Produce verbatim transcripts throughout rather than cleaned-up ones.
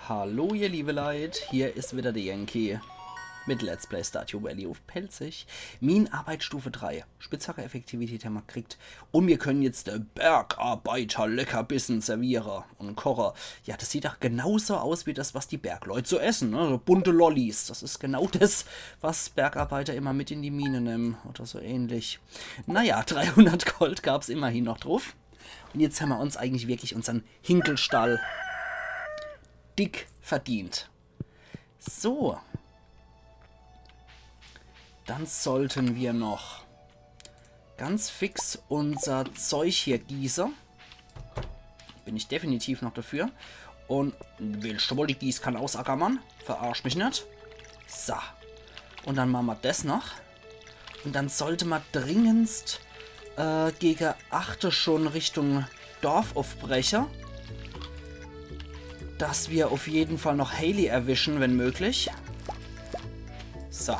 Hallo ihr liebe Leit, hier is wieder de Yankee mit Let's Play Stardew Valley uff Pälzisch. Minenarbeit Stufe drei. Spitzhacke-Effektivität hämmer gekriegt. Un mir können jetzt de Bergarbeiter Leckerbissen serviere un koche. Ja, das sieht doch genauso aus wie das, was die Bergleit so essen, ne? So bunte Lollis. Das is genau das, was Bergarbeiter immer mit in die Mine nehmen oder so ähnlich. Naja, dreihundert Gold gab's immerhin noch druff. Un jetzt hämmer uns eigentlich wirklich unsern Hinkelstall dick verdient. So. Dann sollten wir noch ganz fix unser Zeug hier gieße. Bin ich definitiv noch dafür. Un willst du wohl die Gießkann aus, Ackermann? Verarsch mich net. So. Un dann mache mer des noch. Un dann sollte mer dringendst äh, gege achte schon Richtung Dorf uffbreche. Dass mer uff jeden Fall noch Haley erwischen, wenn möglich. So.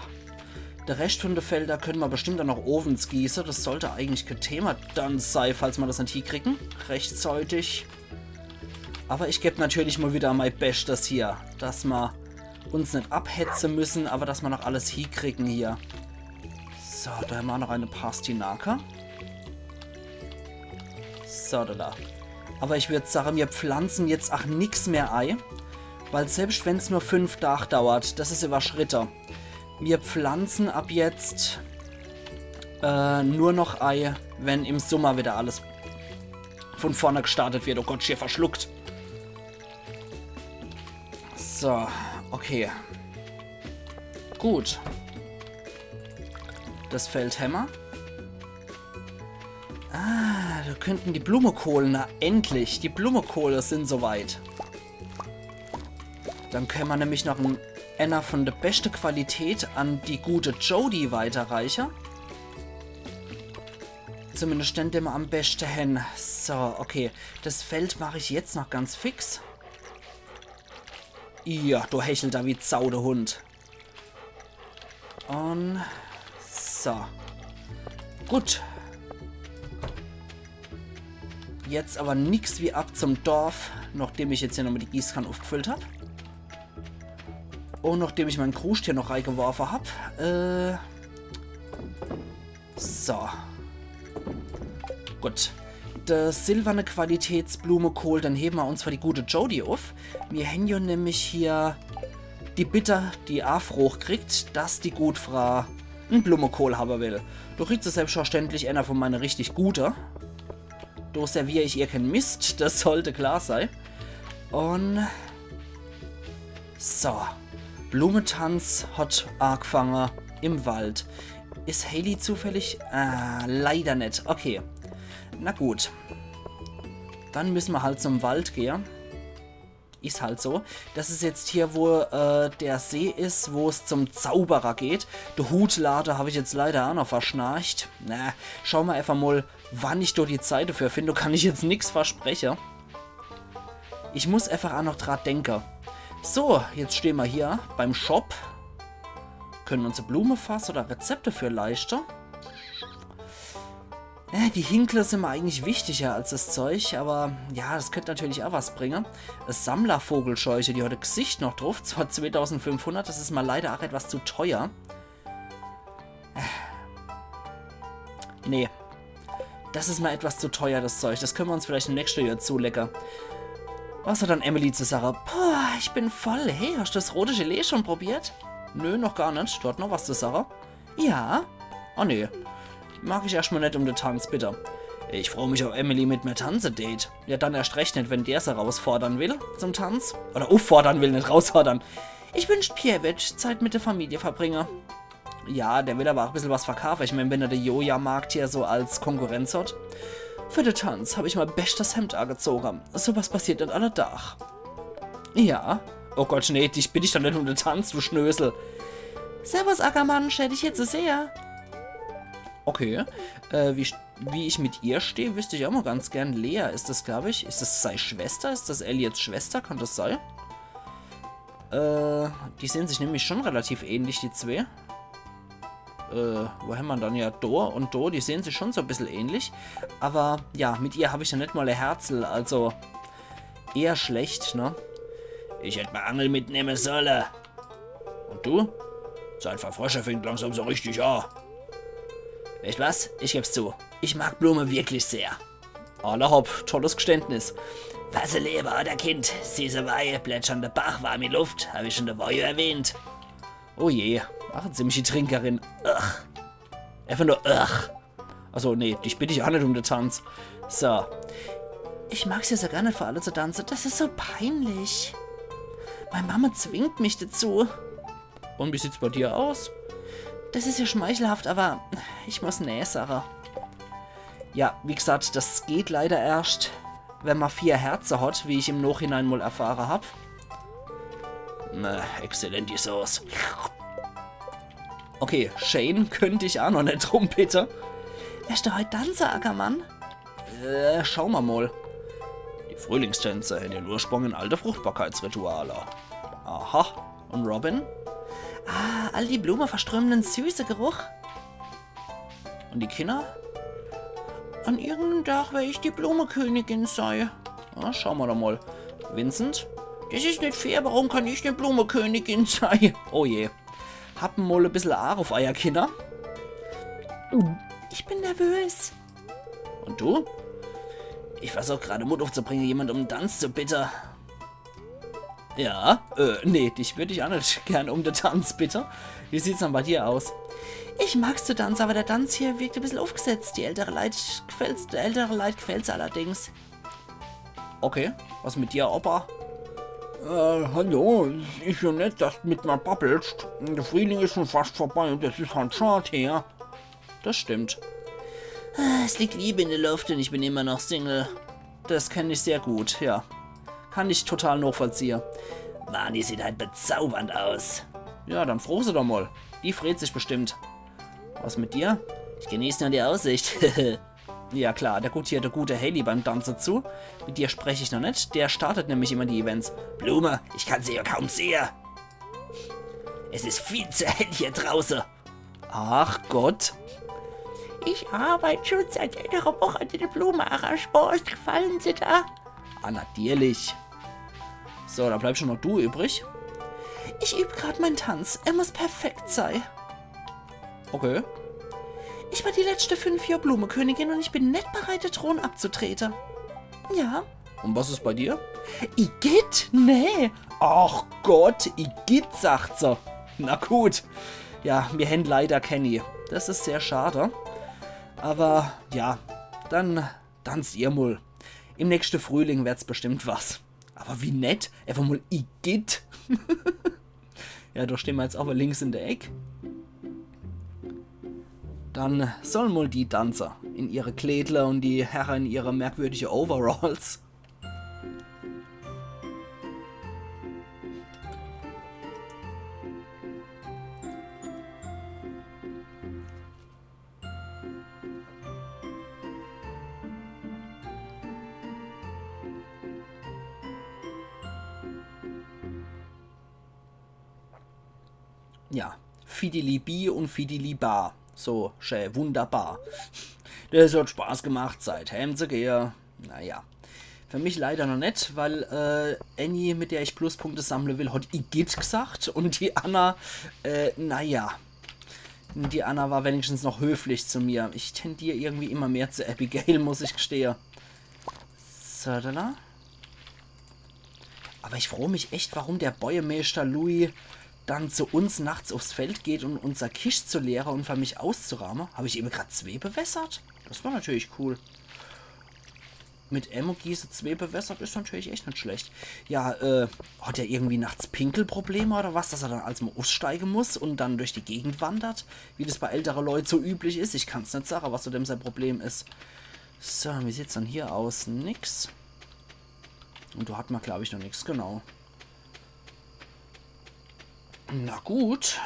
De Rescht vun de Felder könne mer bestimmt dann noch owends gieße. Das sollte eigentlich kä Thema dann sei, falls mer das net hiekriegen. Rechtzeitig. Awwer ich geb natürlich mol wieder mei Beschtes hier, dass mer uns net abhetze müssen, awwer dass mer noch alles hiekriegen hier. So, do hämmer noch e Pastinake. So, do, do. Awwer ich würd sage, mir pflanzen jetzt ach nix mehr ei. Weil selbst wenn's nur fünf Daach dauert, das is überschritte. Mir pflanzen ab jetzt äh, nur noch ei, wenn im Summer wieder alles vun vorne gestartet wird. Oh Gott, schier verschluckt. So, okay. Gut. Das Feld hämmer. Ah, do könnten die Blumekohle, na endlich, die Blumekohle sind soweit. Dann könne mer nämlich noch en, enner vun de beschte Qualität an die gute Jody weiterreiche. Zumindest den, den mer am beschte hän. So, okay. Das Feld mach ich jetzt noch ganz fix. Ja, do hechelt er wie Sau, de Hund. Un so. Gut. Jetzt awwer nix wie ab zum Dorf, nochdem ich jetzt hier nochmol die Gießkann uffgefüllt hab. Un nochdem ich mein Kruscht hier noch reigeworfe hab. Äh, so. Gut. De silberne Qualitätsblumekohl, den hewe mer uns für die gute Jody uff. Mir hän jo nämlich hier die Bitte, die Afroch kriegt, dass die gut Fra en Blumekohl hawwe will. Do kriegt se selbstverständlich enner vun meine richtig gute. Do servier ich ihr kän Mist, das sollte klar sei. Un so. Blumentanz hat agefange im Wald. Is Haley zufällig? Ah, leider net. Okay. Na gut. Dann müsse mer halt zum Wald gehe. Is halt so. Das is jetzt hier, wo äh, der See is, wo's zum Zauberer geht. De Hutlade hab ich jetzt leider ach noch verschnarcht. Na, schau mer einfach mol, wann ich do die Zeit dafür find. Do kann ich jetzt nix verspreche. Ich muss einfach ach noch dra denke. So, jetzt stehn mer hier beim Shop. Könne uns e Blumefass oder Rezepte für leischte. Äh, die Hinkle sin mer eigentlich wichtiger als das Zeug, awwer ja, das könnt natürlich ach was bringe. E Sammlervogelscheuche, die hat e Gesicht noch druff, zwar zweetausendfünfhundert, das is mer leider ach etwas zu teuer. Äh. Nee. Das is mer etwas zu teuer, das Zeug. Das könne mer uns vielleicht im nächschte Jahr zuleche. Was hat dann Emily zu sage? Puh, ich bin voll. Hey, hast du das rote Gelee schon probiert? Nö, noch gar net. Do hat noch was zu sage. Ja? Oh nee. Mag ich erscht mol net um de Tanz, bitte. Ich froo mich, ob Emily mit mir tanze dät. Ja, dann erscht recht net, wenn der se rausfordern will zum Tanz. Oder uffordern will, net rausfordern. Ich wünscht, Pierre wird Zeit mit der Familie verbringe. Ja, der will awwer ach e bissel was verkaafe. Ich mein, wenn er de Joja-Markt hier so als Konkurrenz hat. Für de Tanz hab ich mei beschtes Hemd agezoge. So was passiert net alle Dag. Ja. Oh Gott, nee, dich bitt ich doch net um de Tanz, du Schnösel. Servus, Ackermann, schää dich hier zu sehe. Okay. Äh, wie, wie ich mit ihr steh, wüsst ich ach mol ganz gern. Leah is das, glaab ich. Is das sei Schwester? Is das Elliots Schwester? Kann das sei? Äh, die sehn sich nämlich schon relativ ähnlich, die zwee. Äh, wo hämmer dann? Ja, do un do, die sehn sich schon so e bissel ähnlich. Awwer ja, mit ihr hab ich jo net mol e Herzel, also eher schlecht, ne? Ich hätt mei Angel mitnemme solle. Und du? Zeit für Frösche fängt langsam so richtig an. Weescht was? Ich geb's zu. Ich mag Blume wirklich sehr. Alla hopp, tolles Geständnis. Wasse Lewe, oder Kind? Sieße Wei, plätschernde Bach, warmi Luft, hab ich schon de Wojo erwähnt. Oh je, ach, ziemlich die Trinkerin. Ugh. Einfach nur, ugh. Also, nee, dich bitt ich ach net um de Tanz. So. Ich mag's ja so gar net, vor alle zu tanze. Das is so peinlich. Mei Mama zwingt mich dazu. Und wie sieht's bei dir aus? Das is ja schmeichelhaft, aber ich muss nee sage. Ja, wie gesagt, das geht leider erscht, wenn ma vier Herze hat, wie ich im Nochhinein mol erfahre hab. Na, exzellent die Sauce. Okay, Shane könnt ich ach noch net drum bitte. Werscht du heut tanze, Ackermann? Äh, schau ma mol. Die Frühlingstänze hänn ihren Ursprung in alte Fruchtbarkeitsrituale. Aha. Und Robin? Ah, all die Blume verströmen en süße Geruch. Und die Kinner? An irgendem Tag wer ich die Blumekönigin sei. Na, schau ma doch mol. Vincent? Das is net fair, warum kann ich die Blumekönigin sei? Oh je. Hab mol e bissel Aach uff eier Kinner. Ich bin nervös. Und du? Ich versuch grad Mut uffzubringe, jemand um en Tanz zu bitte. Ja, äh, nee, dich würd ich ach net gern um de Tanz bitte. Wie sieht's dann bei dir aus? Ich mag's zu tanze, aber der Tanz hier wirkt e bissel uffgesetzt. Die ältere Leit gefällt's, der ältere Leit gefällt's allerdings. Okay, was mit dir, Opa? Äh, hallo, es is ja nett, dass du mit mer babbelst. De Frühling is schon fascht vorbei und das is halt schad, he. Das stimmt. Ah, es liegt Liebe in der Luft und ich bin immer noch Single. Das kenn ich sehr gut, ja. Kann ich total nachvollziehe. Marnie sieht halt bezaubernd aus. Ja, dann froh se doch mol. Die freet sich bestimmt. Was mit dir? Ich genieß nur die Aussicht. Ja klar, der guckt hier der gute Haley beim Tanze zu. Mit dir sprech ich noch net. Der startet nämlich immer die Events. Blume, ich kann se ja kaum sehe. Es is viel zu hell hier drauße. Ach Gott. Ich arbeite schon seit einer Woche an den Blumenarrangements. Gefallen sie da? Ah, natürlich. So, da bleibt schon noch du übrig. Ich üb grad mein Tanz. Er muss perfekt sei. Okay. Ich war die letzte fünf Jahr Blumekönigin und ich bin net bereit, den Thron abzutreten. Ja. Und was is bei dir? Igitt? Nee. Ach Gott, Igitt, sagt se. Na gut. Ja, mir hänn leider kenni. Das is sehr schade. Aber ja, dann tanzt ihr mol. Im nächste Frühling werd's bestimmt was. Aber wie nett, einfach mol Igitt. Ja, da stehn ma jetzt aber links in der Eck. Dann sollen mol die Tanze in ihre Kleedle und die Herre in ihre merkwürdige Overalls. Ja, Fidili Bi und Fidili Ba. So, schä, wunderbar. Das hat Spaß gemacht, seitdem zu gehe. Naja. Für mich leider noch net, weil, äh, Annie, mit der ich Pluspunkte sammle will, hat Igitt gesagt und die Anna, äh, naja. Die Anna war wenigstens noch höflich zu mir. Ich tendier irgendwie immer mehr zu Abigail, muss ich gestehe. So, da, da. Aber ich froh mich echt, warum der Bäuermeeschter Louis dann zu uns nachts uffs Feld geht, um unser Kischt zu leere und für mich auszuraame. Hab ich ewe grad zwee bewässert? Das war natürlich cool. Mit Emo Gieße zwee bewässert is natürlich echt net schlecht. Ja, äh, hat er irgendwie nachts Pinkelprobleme oder was, dass er dann als mal aussteige muss und dann durch die Gegend wandert, wie das bei ältere Leut so üblich is? Ich kann's net sage, was so dem sein Problem is. So, wie sieht's dann hier aus? Nix. Und da hat ma, glaub ich, noch nix, genau. Na gut.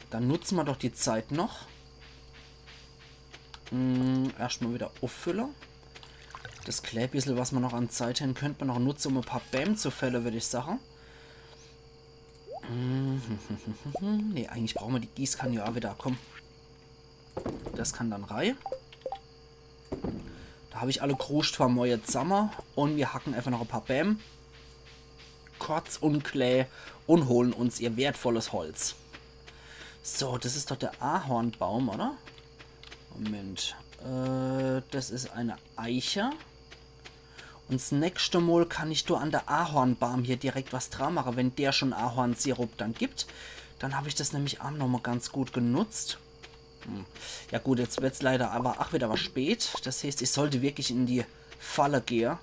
Dann nutze ma doch die Zeit noch. Hm, erscht mal wieder uffülle. Das klää bissel, was ma noch an Zeit hen, könnt ma noch nutze, um e paar Bäm zu fälle, würd ich sage. Hm, nee, eigentlich brauche ma die Gießkann ja auch wieder. Komm. Das kann dann rei. Da hab ich alle Kruscht vom Moje zamme und mir hacken einfach noch e paar Bäm. korz un klä un holen uns ihr wertvolles Holz. So, das is doch der Ahornbaum, oder? Moment. Äh, das is eine Eiche. Un s nächste Mol kann ich do an der Ahornbaam hier direkt was dra mache, wenn der schon Ahornsirup dann gibt. Dann hab ich das nämlich ach noch mal ganz gut genutzt. Hm. Ja gut, jetzt wird's leider aber ach wieder was spät. Das heißt, ich sollte wirklich in die Falle gehe.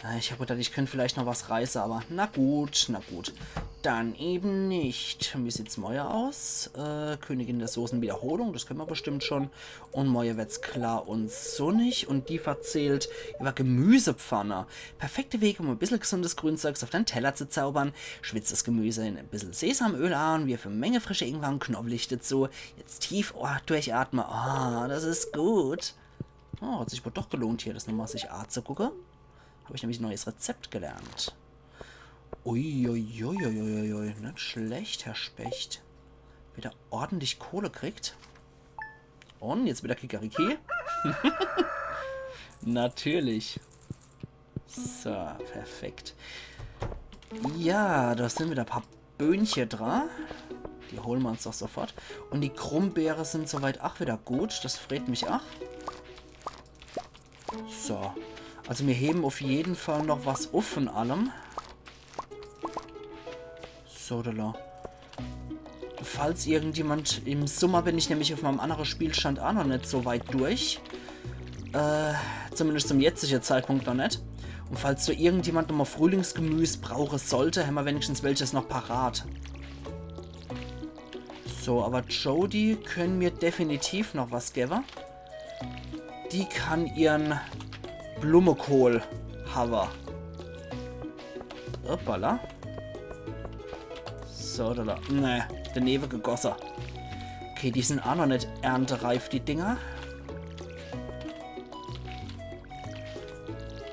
Ja, ich hab gedacht, ich könnt vielleicht noch was reiße, aber na gut, na gut. Dann eben nicht. Wie sieht's morje aus? Äh, Königin der Soßen Wiederholung, das können wir bestimmt schon. Un morje wird's klar un sunnig un die verzählt über Gemüsepfanne. Perfekte Weg, um e bissel gesundes Grünzeugs auf dein Teller zu zaubern. Schwitz das Gemüse in e bissel Sesamöl an, wirf e Menge frische Ingwer un Knoblauch dazu. Jetzt tief o- durchatme. Ah, das is gut. Oh, hat sich wohl doch gelohnt, hier das nochmal sich anzugucke. Hab ich nämlich ein neues Rezept gelernt. Uiuiuiuiui, net schlecht, Herr Specht. Wieder ordentlich Kohle kriegt. Un jetzt wieder Kikeriki. Natürlich. So, perfekt. Ja, da sin wieder e paar Böhnche dra. Die holen wir uns doch sofort. Un die Krummbeere sin soweit ach wieder gut. Das freet mich ach. So. Also mir heben auf jeden Fall noch was uff von allem. So, da, da. Falls irgendjemand, im Summer bin ich nämlich auf meinem anderen Spielstand auch noch nicht so weit durch. Äh, zumindest zum jetzigen Zeitpunkt noch nicht. Und falls so irgendjemand nochmal Frühlingsgemüse brauchen sollte, haben wir wenigstens welches noch parat. So, aber Jody können mir definitiv noch was geben. Die kann ihren Blumenkohl haben. Hoppala. So, da, da. Ne, daneben gegossen. Okay, die sind auch noch nicht erntereif, die Dinger.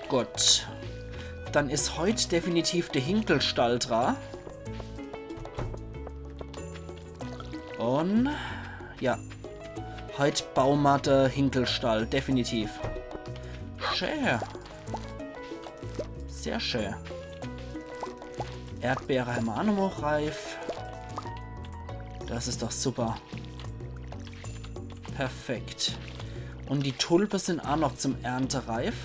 Gut. Dann is heut definitiv der Hinkelstall dra. Und ja. Heut bauen wir den Hinkelstall, definitiv. Schön. Sehr schön. Erdbeere haben wir auch noch mal reif. Das is doch super. Perfekt. Und die Tulpe sind auch noch zum Erntereif.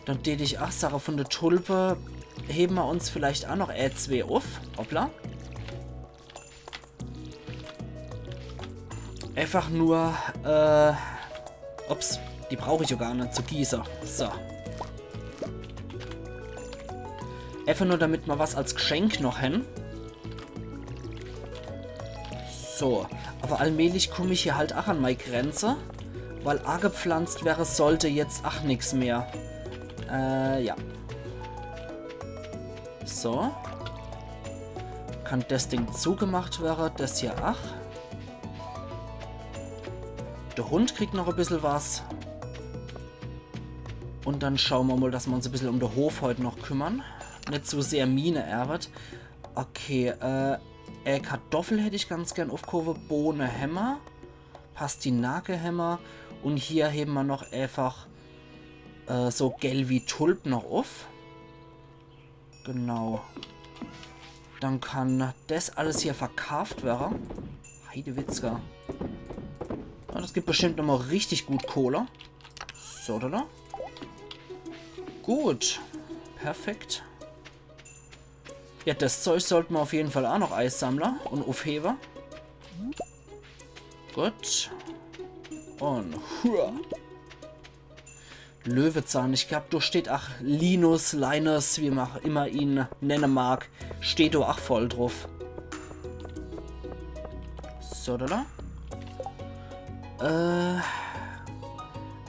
Dann tät ich ach sagen, von der Tulpe heben wir uns vielleicht auch noch e, zwei auf. Hoppla. Einfach nur, äh, ups, die brauch ich ja gar nicht zu gießen. So. Einfach nur, damit wir was als Geschenk noch haben. So, aber allmählich komm ich hier halt ach an meine Grenze, weil angepflanzt wäre sollte jetzt ach nix mehr. Äh, ja. So. Kann das Ding zugemacht werden, das hier ach. Der Hund kriegt noch ein bisschen was. Und dann schauen wir mal, dass wir uns ein bisschen um den Hof heute noch kümmern. Nicht so sehr Mine erwet. Okay, äh, äh, Kartoffel hätte ich ganz gern aufgehoben. Bohne hämmer. Pastinake hämmer. Und hier heben wir noch einfach, äh, so gelb wie Tulp noch auf. Genau. Dann kann das alles hier verkauft werden. Heidewitzka. Und es gibt bestimmt nochmal richtig gut Kohle. So, oder? Gut. Perfekt. Ja, das Zeug sollten wir auf jeden Fall auch noch einsammeln und aufheben. Gut. Und hua. Löwezahn, ich glaub, da steht ach Linus, Linus, wie man auch immer ihn nennen mag, steht da ach voll drauf. So, oder? Äh,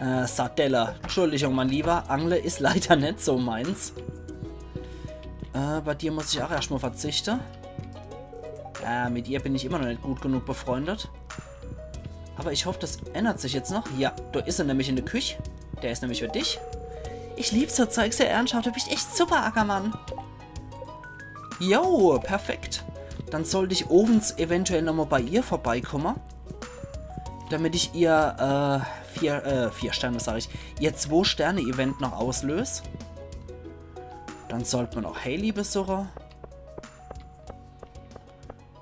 äh, Sardelle. Entschuldigung, mein Lieber, Angle is leider net so meins. Äh, bei dir muss ich auch erstmal verzichten. Äh, mit ihr bin ich immer noch nicht gut genug befreundet. Aber ich hoffe, das ändert sich jetzt noch. Ja, da is er nämlich in der Küche. Der is nämlich für dich. Ich lieb so Zeug sehr ernsthaft. Du bist echt super, Ackermann. Jo, perfekt. Dann sollte ich owens eventuell nochmal bei ihr vorbeikommen. Damit ich ihr, äh, vier, äh, vier Sterne, sag ich, ihr Zwei-Sterne-Event noch auslös. Dann sollt mer noch Haley besuche.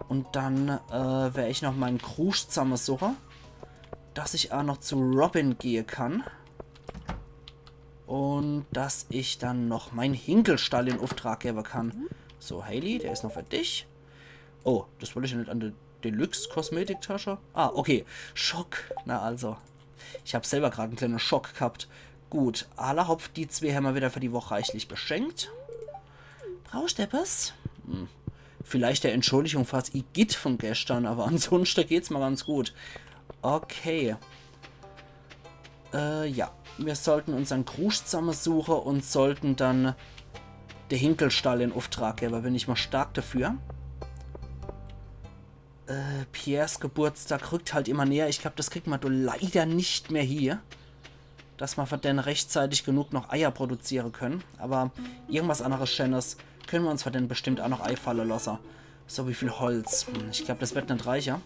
Un dann, äh, wer ich noch mein Krusch zammesuche, dass ich aa noch zu Robin gehe kann. Un dass ich dann noch mein Hinkelstall in Uftrag gewe kann. So, Haley, der is noch für dich. Oh, das wollt ich ja net an de Deluxe-Kosmetiktasche. Ah, okay. Schock. Na also. Ich hab selber grad en kleine Schock gehabt. Gut, alla hopp, die zwee hämmer wieder für die Woch reichlich beschenkt. Brauchst ebbes? Hm. Vielleicht der Entschuldigung fürs Igitt von gestern, aber ansonsten geht's mer ganz gut. Okay. Äh, ja. Mir sollten unsern Krusch zammesuche un sollten dann de Hinkelstall in Uftrag gewe. Bin ich mal stark dafür. Äh, Pierres Geburtstag rückt halt immer näher. Ich glaub, das kriegt mer do leider net mehr hie. Dass mer für den rechtzeitig genug noch Eier produziere können. Aber irgendwas anderes Schönes können mer uns für den bestimmt aa noch eifalle losse. So, wie viel Holz? Hm, ich glaub, das wird net reiche.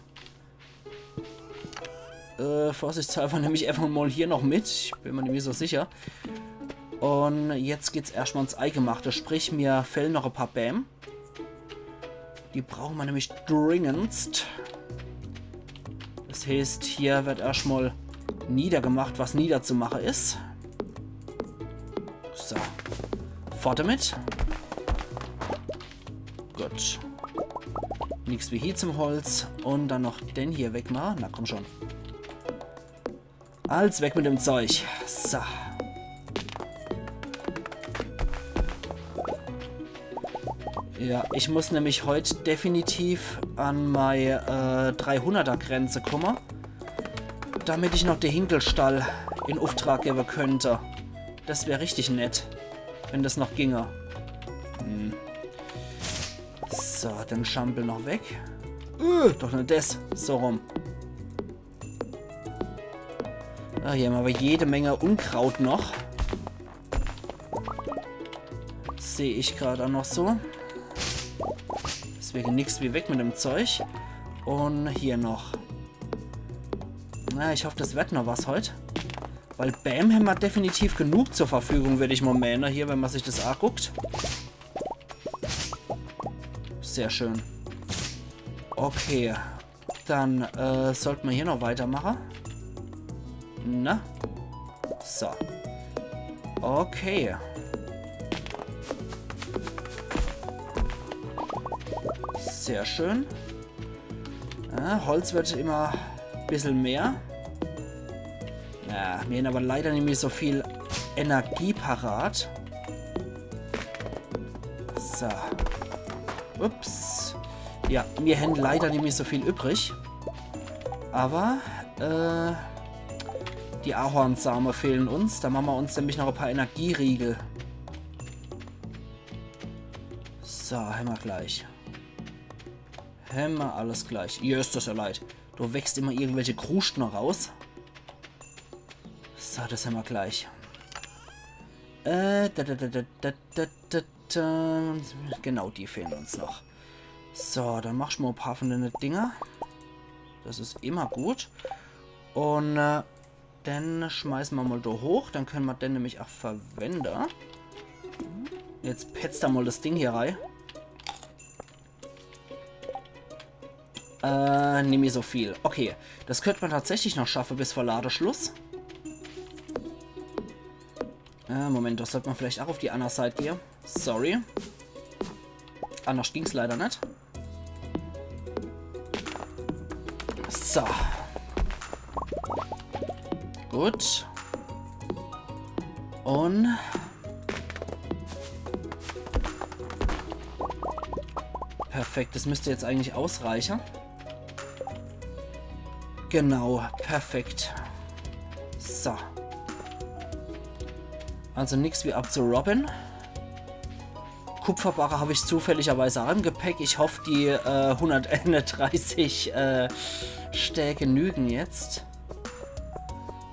Äh, vorsichtshalber nemm ich einfach mal hier noch mit. Ich bin mer nämlich so sicher. Un jetzt geht's erscht mal ins Eigemachte. Sprich, mir fehlen noch e paar Bääm. Die brauche mer nämlich dringendst. Das heißt, hier wird erscht mal niedergemacht, was niederzumache is. So. Fort damit. Gut. Nix wie hie zum Holz. Un dann noch den hier wegmache. Na komm schon. Alles weg mit dem Zeug. So. Ja, ich muss nämlich heut definitiv an mei, äh, dreihunderter Grenze komme, damit ich noch de Hinkelstall in Uftrag gewe könnt. Das wär richtig nett, wenn das noch ginge. Hm. So, den Schampel noch weg. Äh, doch net das. So rum. Ah, hier hämmer aber jede Menge Unkraut noch. Seh ich grad aa noch so. Deswegen nix wie weg mit dem Zeug. Un hier noch. Na, ich hoff, das wird noch was heut. Weil Bääm hämmer definitiv genug zur Verfügung, würd ich mal meene, hier, wenn mer sich das aaguckt. Sehr schön. Okay. Dann, äh, sollt mer hier noch weitermache. Na? So. Okay. Sehr schön. Ja, Holz wird immer bissel mehr. Ja, mir hän aber leider nimmi so viel Energie parat. So. Ups. Ja, mir hän leider nimmi so viel übrig. Aber, äh, die Ahornsame fehlen uns. Da mache mer uns nämlich noch e paar Energieriegel. So, hämmer gleich. Hämmer alles gleich. Hier is das ja leid. Do wächst immer irgendwelche Kruscht noch raus. So, das hämmer gleich. Äh, da, da, da, da, da, da, da, da. Genau, die fehlen uns noch. So, dann mach ich mal e paar von dene Dinger. Das is immer gut. Un, äh, den schmeiße mer mal do hoch. Dann könne mer den nämlich auch verwende. Jetzt petzt er mal das Ding hier rei. Äh, nimmi so viel. Okay, das könnt mer tatsächlich noch schaffe bis vor Ladeschluss. Äh, Moment, das sollt mer vielleicht auch auf die anner Seit gehe. Sorry. Anders ging's leider net. So. Gut. Un perfekt, das müsst jetzt eigentlich ausreiche. Genau, perfekt. So. Also nix wie ab zu Robin. Kupferbarre hab ich zufälligerweise auch im Gepäck. Ich hoff, die, äh, hunderteinunddreißig, äh, Stää genügen jetzt.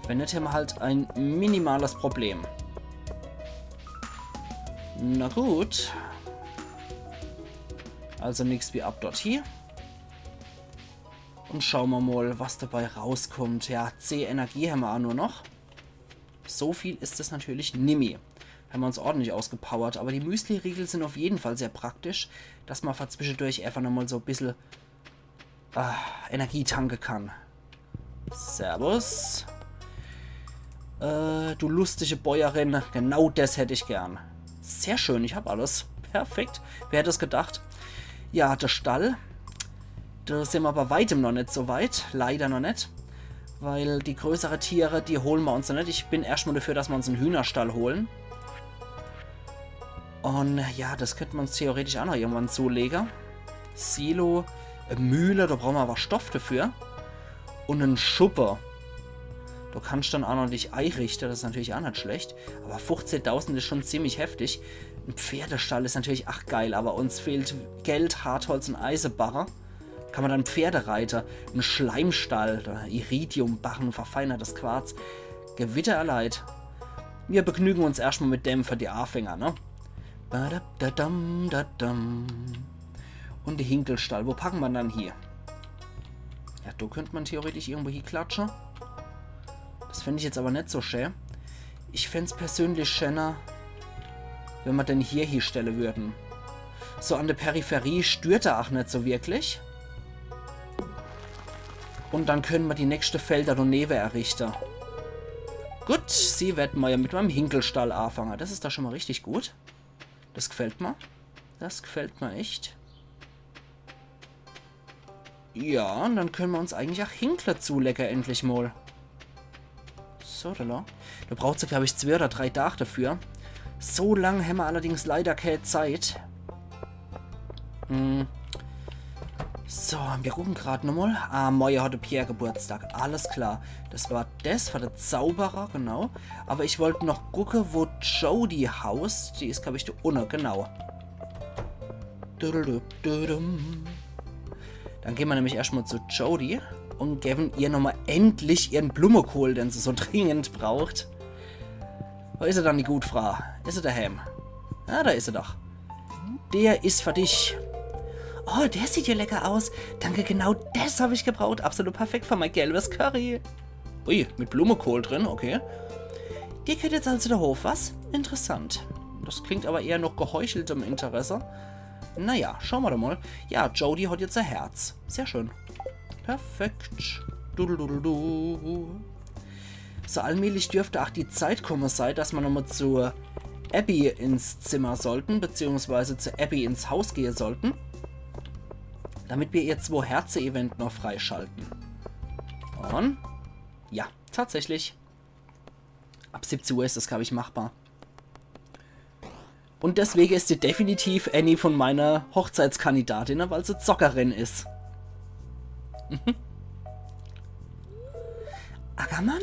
Wenn net, hämmer halt e minimales Problem. Na gut. Also nix wie ab dorthie. Un schaue mer mal, was dabei rauskommt. Ja, zeh Energie hämmer auch nur noch. So viel is es natürlich nimmi. Hämmer uns ordentlich ausgepowert. Aber die Müsli-Riegel sin auf jeden Fall sehr praktisch, dass ma für zwischedurch einfach nochmal so e bissel, ah, Energie tanke kann. Servus. Äh, du lustige Bäuerin, genau des hätt ich gern. Sehr schön, ich hab alles. Perfekt. Wer hätt es gedacht? Ja, de Stall. Do sin ma bei weitem noch net so weit. Leider noch net. Weil die größere Tiere, die holen ma uns noch net. Ich bin erscht mal dafür, dass ma uns en Hühnerstall holen. Un ja, des könnt ma uns theoretisch auch noch irgendwann zulege. Silo, e Mühle, do brauche ma aber Stoff dafür. Un en Schuppe. Do kannst dann auch noch dich eirichte, des is natürlich auch net schlecht. Aber fuchzehntausend is schon ziemlich heftig. En Pferdestall is natürlich ach geil, aber uns fehlt Geld, Hartholz un Eisebarre. Kann ma dann Pferde reite? En Schleimstall, Iridiumbarren, verfeinertes Quarz. Gewitter erleid. Mir begnügen uns erscht mal mit dem für die Aafänger, ne? Badabdadam, dadam. Un de Hinkelstall, wo packe ma dann hier? Ja, do könnt ma theoretisch irgendwo hieklatsche. Des fänd ich jetzt aber net so schä. Ich fänd's persönlich schäner, wenn ma den hier hiestelle würden. So an de Peripherie stört er ach net so wirklich. Un dann könne ma die nächste Felder donewe errichte. Gut, sie werd ma ja mit meim Hinkelstall aafange. Des is doch schon mal richtig gut. Des gfällt ma. Des gfällt ma echt. Ja, un dann könne ma uns eigentlich ach hinkle zulege endlich mal. So, do, do. Do braucht se, glaub ich, zwee oder drei Daach dafür. So lang hämmer allerdings leider kee Zeit. Hm. So, mir gucken grad nochmal. Ah, morje hat de Pierre Geburtstag. Alles klar. Des war des, war de Zauberer, genau. Aber ich wollt noch gucke, wo Jody haust. Die is, glaub ich, do unne, genau. Dududududum. Dann gehn ma nämlich erscht mal zu Jody un gewen ihr nochmal endlich ihren Blumekohl, den se so dringend braucht. Wo is er dann, die gut Frau? Is er daheim? Ah, do is er doch. Der is für dich. Oh, der sieht ja lecker aus. Danke, genau des hab ich gebraucht. Absolut perfekt für mein gelbes Curry. Ui, mit Blumekohl drin, okay. Dir gehört jetzt also der Hof, was? Interessant. Des klingt aber eher noch geheucheltem Interesse. Naja, schaue ma doch mal. Ja, Jody hat jetzt e Herz. Sehr schön. Perfekt. Dudeludelu. So allmählich dürft ach die Zeit kumme sei, dass ma nochmal zu Abby ins Zimmer sollten, beziehungsweise zu Abby ins Haus gehe sollten, damit mir ihr zwo Herze-Event noch freischalten. Un ja, tatsächlich. Ab siebzehn Uhr is des, glaub ich, machbar. Un deswege is sie definitiv ääni von meine Hochzeitskandidatinnen, weil se Zockerin is. Ackermann?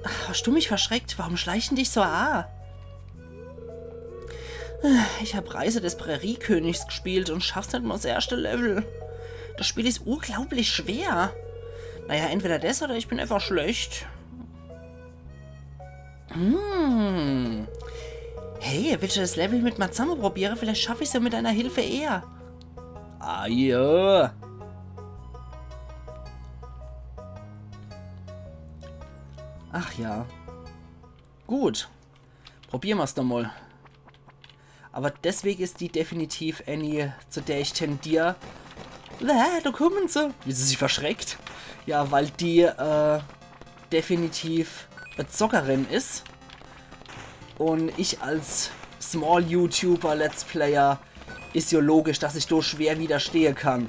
Ach, hast du mich verschreckt? Warum schleichen dich so a? Ich hab Reise des Präriekönigs gespielt un schaff's net mal, s erschte Level. Des Spiel is unglaublich schwer. Naja, entweder des oder ich bin einfach schlecht. Hm. Hey, willst du des Level mit mir zusammen probieren? Vielleicht schaff ich's ja mit deiner Hilfe eher. Ah, ja. Ach ja. Gut. Probiere ma's doch mal. Aber deswege is die definitiv ääni, zu der ich tendier. Äh, do kummen se. Wie se sich verschreckt. Ja, weil die, äh, definitiv e Zockerin is. Un ich als Small-YouTuber, Let's Player, is jo logisch, dass ich do schwer widerstehe kann.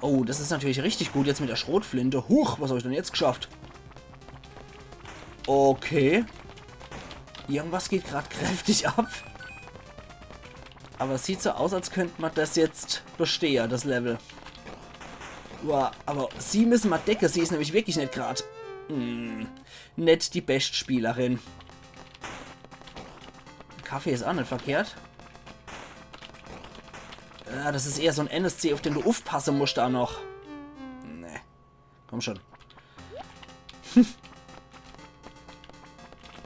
Oh, des is natürlich richtig gut jetzt mit der Schrotflinte. Huch, was hab ich denn jetzt geschafft? Okay. Irgendwas geht grad kräftig ab. Aber es sieht so aus, als könnt ma des jetzt bestehe, des Level. Uah, aber sie müsse ma decke, sie is nämlich wirklich net grad, hm, net die bescht Spielerin. Kaffee is ach net verkehrt. Ja, des is eher so en N S C, auf den du uffpasse musst do noch. Nee. Komm schon.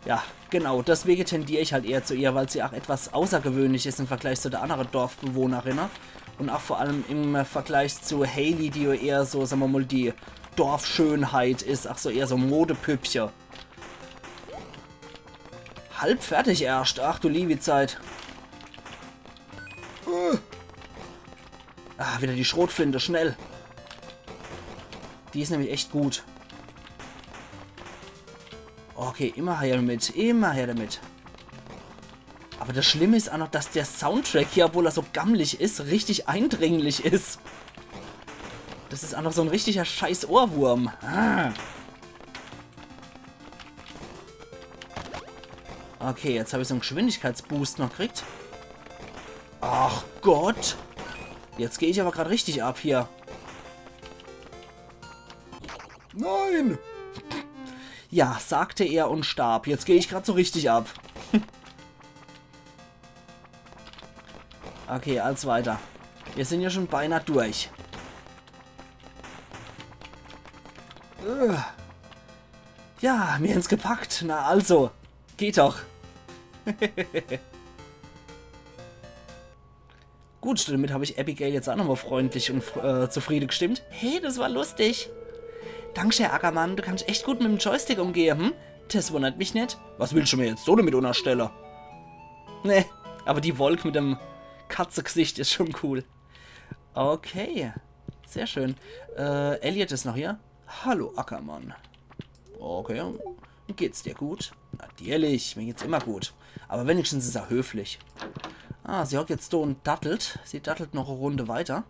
Ja, genau. Deswege tendier ich halt eher zu ihr, weil sie ach etwas außergewöhnlich is im Vergleich zu de annere Dorfbewohnerinne. Und auch vor allem im Vergleich zu Haley, die ja eher so, sagen wir mal, die Dorfschönheit is, ach so, eher so Modepüppche. Halb fertig erscht. Ach du liewi Zeit. Äh. Ah, wieder die Schrotflinte, schnell. Die is nämlich echt gut. Okay, immer her damit, immer her damit. Aber das Schlimme is auch noch, dass der Soundtrack hier, obwohl er so gammelig is, richtig eindringlich is. Das is auch noch so ein richtiger scheiß Ohrwurm. Ah. Okay, jetzt hab ich so en Geschwindigkeitsboost noch gekriegt. Ach Gott. Jetzt geh ich aber grad richtig ab hier. Nein! Ja, sagte er und starb. Jetzt geh ich grad so richtig ab. Okay, als weiter. Wir sind ja schon beinahe durch. Äh. Ja, mir haben's gepackt. Na also, geht doch. Gut, damit hab ich Abigail jetzt auch nochmal freundlich und fr- äh, zufrieden gestimmt. Hey, das war lustig. Danke, Ackermann, du kannst echt gut mit dem Joystick umgehen, hm? Das wundert mich net. Was willst du mir jetzt so damit unterstellen? Ne, aber die Wolk mit dem Katzegesicht is schon cool. Okay, sehr schön. Äh, Elliot is noch hier. Hallo, Ackermann. Okay, geht's dir gut? Natürlich, mir geht's immer gut. Aber wenigstens is er höflich. Ah, sie hockt jetzt do und dattelt. Sie dattelt noch e Runde weiter.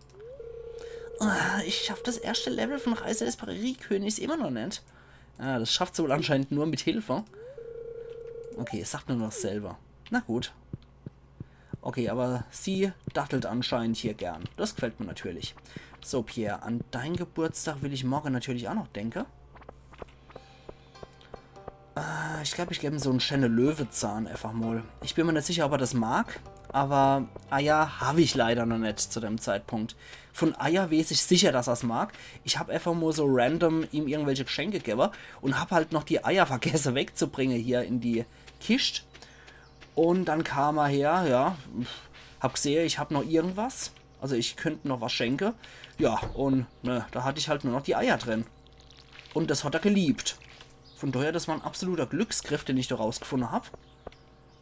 Ah, ich schaff das erschte Level von Reise des Präriekönigs immer noch net. Ah, das schafft se wohl anscheinend nur mit Hilfe. Okay, es sagt nur noch dasselbe. Na gut. Okay, aber sie dattelt anscheinend hier gern. Das gefällt mir natürlich. So, Pierre, an dein Geburtstag will ich morgen natürlich auch noch denken. Äh, ich glaub, ich geb ihm so en schöne Löwezahn einfach mal. Ich bin mir net sicher, ob er das mag, aber Eier hab ich leider noch net zu dem Zeitpunkt. Von Eier weiß ich sicher, dass er's mag. Ich hab einfach mal so random ihm irgendwelche Geschenke gegeben und hab halt noch die Eier vergessen wegzubringen hier in die Kischt. Und dann kam er her, ja, hab gesehen, ich hab noch irgendwas. Also ich könnt noch was schenken. Ja, und ne, da hatt ich halt nur noch die Eier drin. Und das hat er geliebt. Von daher, das war en absoluter Glücksgriff, den ich da rausgefunden hab.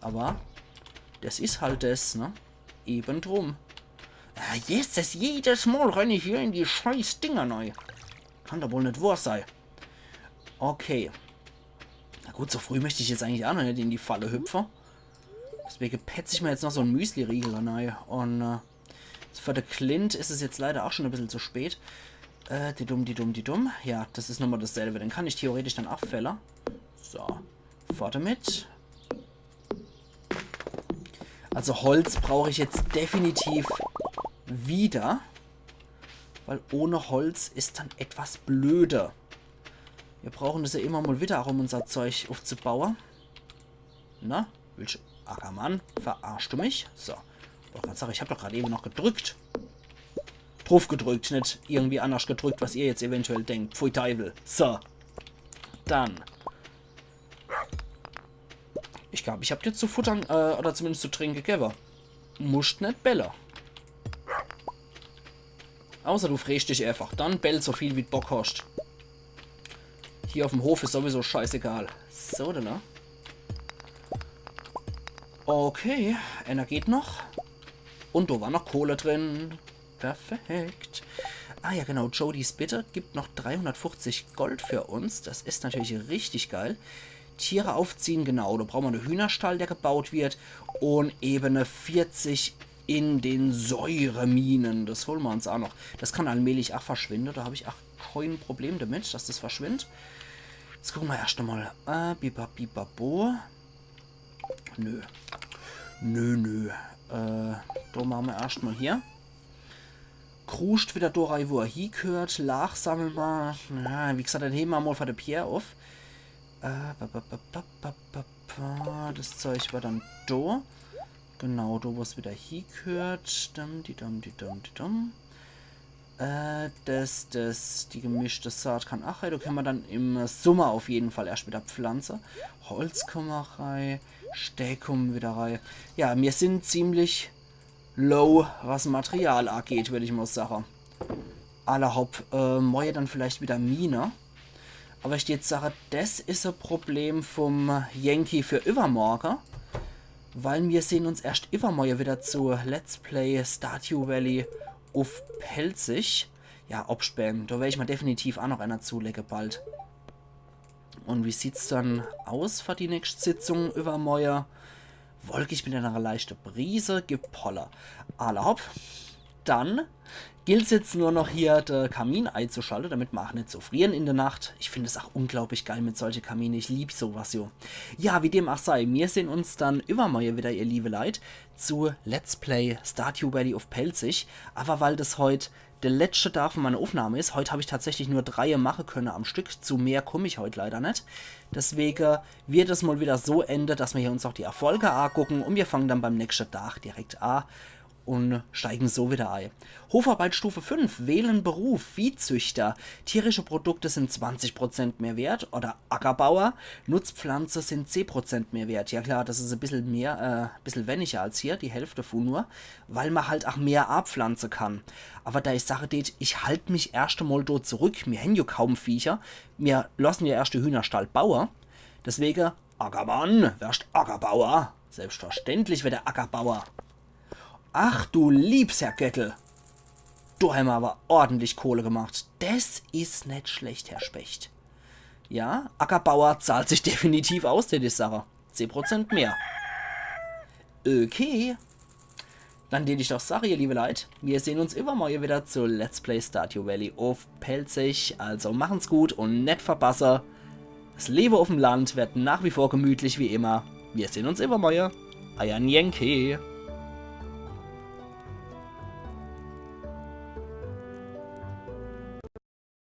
Aber das is halt das, ne? Eben drum. Ah, jetzt, das jedes Mal renn ich hier in die scheiß Dinger nei. Kann doch wohl net wahr sei. Okay. Na gut, so früh möcht ich jetzt eigentlich auch noch net in die Falle hüpfen. Deswegen petz ich mir jetzt noch so en Müsli-Riegel nei. Und äh, für de Clint is es jetzt leider auch schon e bissel zu spät. Äh, die dumm, die dumm, die dumm. Ja, das is nochmal dasselbe. Den kann ich theoretisch dann abfällen. So, fort damit. Also Holz brauch ich jetzt definitiv wieder. Weil ohne Holz is dann etwas blöder. Wir brauchen das ja immer mal wieder, auch um unser Zeug aufzubauen. Na, willst du, Ackermann, verarschst du mich? So. Wollt grad sagen, ich hab doch grad eben noch gedrückt. Drauf gedrückt, net irgendwie anders gedrückt, was ihr jetzt eventuell denkt. Pfui Teufel. So. Dann. Ich glaub, ich hab dir zu futtern, äh, oder zumindest zu trinken gegeben. Musst net bellen. Außer du freest dich einfach. Dann bell so viel, wie d' Bock hast. Hier auf dem Hof is sowieso scheißegal. So, dann. Okay, einer geht noch. Und da war noch Kohle drin. Perfekt. Ah ja, genau, Jodys Bitte gibt noch dreihundertfünfzig Gold für uns. Das is natürlich richtig geil. Tiere aufziehen, genau. Da brauchen wir einen Hühnerstall, der gebaut wird. Und Ebene vierzig in den Säureminen. Das holen wir uns auch noch. Das kann allmählich auch verschwinden. Da hab ich auch kein Problem damit, dass das verschwindet. Jetzt gucken wir erst einmal. Äh, biba, biba, bo. Nö. Nö, nö. Äh, da machen wir erst mal hier. Kruscht wieder da rein, wo er hingehört. Lach sammeln wir. Ja, wie gesagt, den heben wir mal für den Pierre auf. Äh, ba, ba, ba, ba, ba, ba, ba. Das Zeug war dann da. Genau, da, wo es wieder hingehört. Dum, di dum, di dum, di dum. Äh, das, das, die gemischte Saat kann auch rein. Da können wir dann im Sommer auf jeden Fall erst wieder pflanzen. Holz kommen rein. Stää kommen wieder rein. Ja, wir sind ziemlich low, was Material ageht, würd ich mol sache. Alla hopp, äh, moie dann vielleicht wieder Mine. Awwer ich dät jetzt sache, des is e Problem vum Yankee für iwwermorge. Weil mir sehn uns erscht iwwermoie wieder zu Let's Play Stardew Valley uff Pälzisch. Ja, Obstbääm, do wer ich ma definitiv aa noch äner zulege bald. Un wie sieht's dann aus für die nächst Sitzung iwwermoie? Wolkig mit äner leichte Brise, Gepoller. Alla hopp. Dann gilt's jetzt nur noch hier, de Kamin eizuschalten, damit ma aa net so frieren in de Nacht. Ich find es aa unglaublich geil mit solche Kamine. Ich lieb so was, jo. Ja, wie dem aa sei, mir sehn uns dann iwwermoie wieder, ihr liewe Leit, zu Let's Play Stardew Valley uff Pälzisch. Awwer weil des heut de letschte Dag vun meiner Uffnahm is, heut hab ich tatsächlich nur dreie mache könne am Stück. Zu mehr kumm ich heut leider net. Deswege werd es mol wieder so ende, dass mir hier uns aa die Erfolge agucken un mir fangen dann beim nächschte Dag direkt aa un steigen so wieder ei. Hofarbeit Stufe fünf, wählen Beruf, Viehzüchter. Tierische Produkte sind zwanzig Prozent mehr wert oder Ackerbauer. Nutzpflanze sind zeh Prozent mehr wert. Ja klar, des is e bissel mehr, äh, bissel weniger als hier, die Hälfte vun nur, weil ma halt aa mehr abpflanze kann. Awwer do ich sache dät, ich halt mich erscht emol do zurück. Mir hän jo kaum Viecher. Mir lossen jo erscht de Hühnerstall baue. Deswege, Ackermann, werscht Ackerbauer. Selbstverständlich werd er Ackerbauer. Ach du liebs, Herr Göttel. Do hämmer awwer ordentlich Kohle gemacht. Des is net schlecht, Herr Specht. Ja, Ackerbauer zahlt sich definitiv aus, dät ich sache. Zeh Prozent mehr. Okay. Dann dät ich doch sache, ihr liewe Leit, mir sehn uns iwwermoie wieder zu Let's Play Stardew Valley uff Pälzisch. Also machen's gut un net verbasse. Es Lewe uffm Land werd nach wie vor gemütlich wie immer. Mir sehn uns iwwermoie. Eier Yankee.